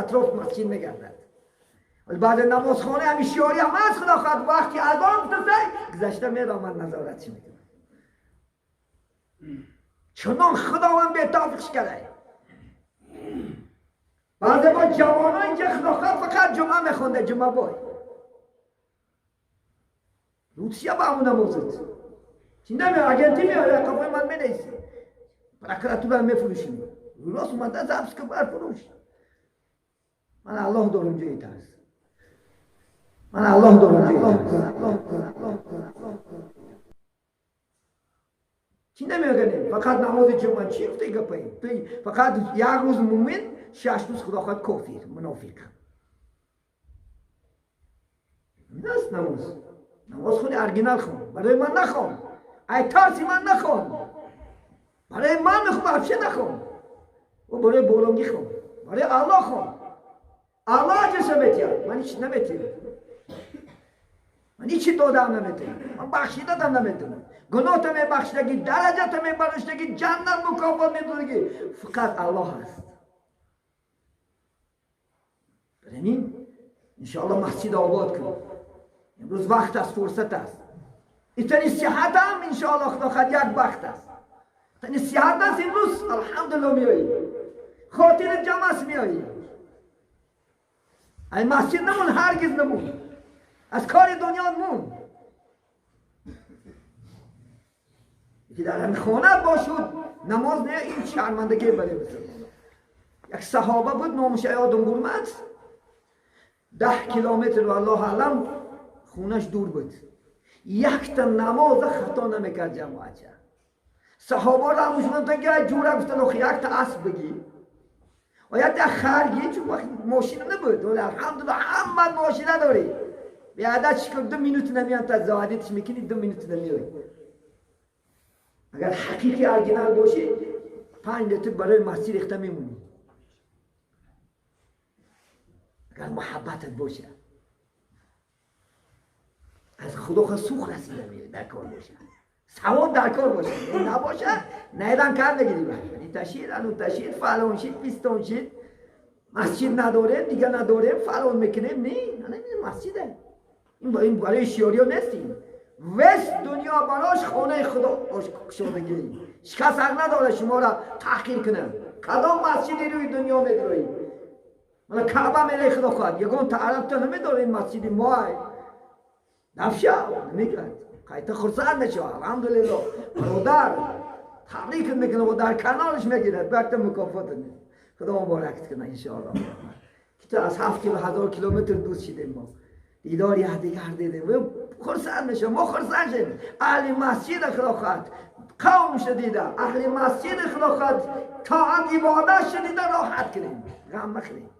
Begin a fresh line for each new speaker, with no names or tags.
اطراف مسجد میگردد. بعد نمازخانه همین شیاری هم هست، خدا خواهد وقتی اذان گفته گذشته میره من نظارت چی میکنم. چنان خداوند به توفیقش کرده. بعد با جوانان اینجا خدا خواهد فقط جمعه میخونده، جمعه بای روسیه با همون نمازت چی نمیاد، اگنتی میاد قفای من منیسی پرکراتور میفروشیم راست اومده زبس که بر فروش. من الله دارم جایی ترس، من الله دارم جایی ترس. چی نمیگنیم فقط نماز جمعه چی گفته گپایی فقط یک روز مومن، 6 روز خدا خواهد کافر منافق. این است نماز. نماز خونی ارگینال خون، برای من نخون، ای ترسی من نخون، برای من میخوام افشه نخون، و برای بولونگی خون، برای الله خون. الله اجرش میتید، من هیچ نمیتیم، من هیچی دادم نمیتیم، من بخشیدم نمیتونم. گناه تا میبخشدگی، درجه تا میبرشدگی، جنت مکافات میدادگی، فقط الله هست. برای انشاءالله مسجد آباد کن. امروز وقت است، فرصت است. این صحت هم انشاءالله خدا خواهد یک وقت است. این صحت است امروز الحمدلله میایی، خاطر جمع است میایی. این مسجد نمون، هرگز نمون، از کار دنیا مون. یکی در همین خانه باشد نماز نه، این شرمندگی برای مسلمان. یک صحابه بود نامش یادم برمد، 10 کیلومتر و الله اعلم خونش دور بود، یک تا نماز خطا نمیکرد جماعت. صحابه را همشون تا که جوره گفتن آخه یک تا اسب بگی و یک تا خرگی، چون وقت ماشین نبود. ولی الحمدلله همه ماشین نداری، به عدد شکر 2 minute نمیان تا زادیتش میکنی 2 minute نمیای. اگر حقیقی ارگینال باشی 5 دقیقه برای مسجد ریخته میمونی، اگر محبتت باشه از خدا خود سوخ رسیده میره در کار باشه، ثواب در کار باشه، نباشه نیدن کار بگیری باید تشید انو تشید فلان شید بیستون شید مسجد نداریم دیگه نداریم فلان میکنیم. نه این مسجده، این برای شیاری ها نیستیم. وست دنیا براش خانه خدا شدگی، کس حق نداره شما را تحقیر کنه. کدام مسجدی روی دنیا میداری؟ من کعبه میره خدا خواهد یگان تا عرب تا نمیداره این مسجدی ما نفشه نمیکرد قایت خرسند میشه. الحمدلله برادر تبریک میکنه و در کنارش میگیره برکت مکافات نیست. خدا مبارکت کنه انشاءالله. که تو از 7,000 کیلومتر دوست شدیم، ما دیدار یکدیگر دیدیم، خرسند میشه، ما خرسند شدیم. اهل مسجد خدا خواهد قوم شدیده، اهل مسجد خدا خواهد طاعت عبادت شدیده، راحت کنیم، غم مخوریم.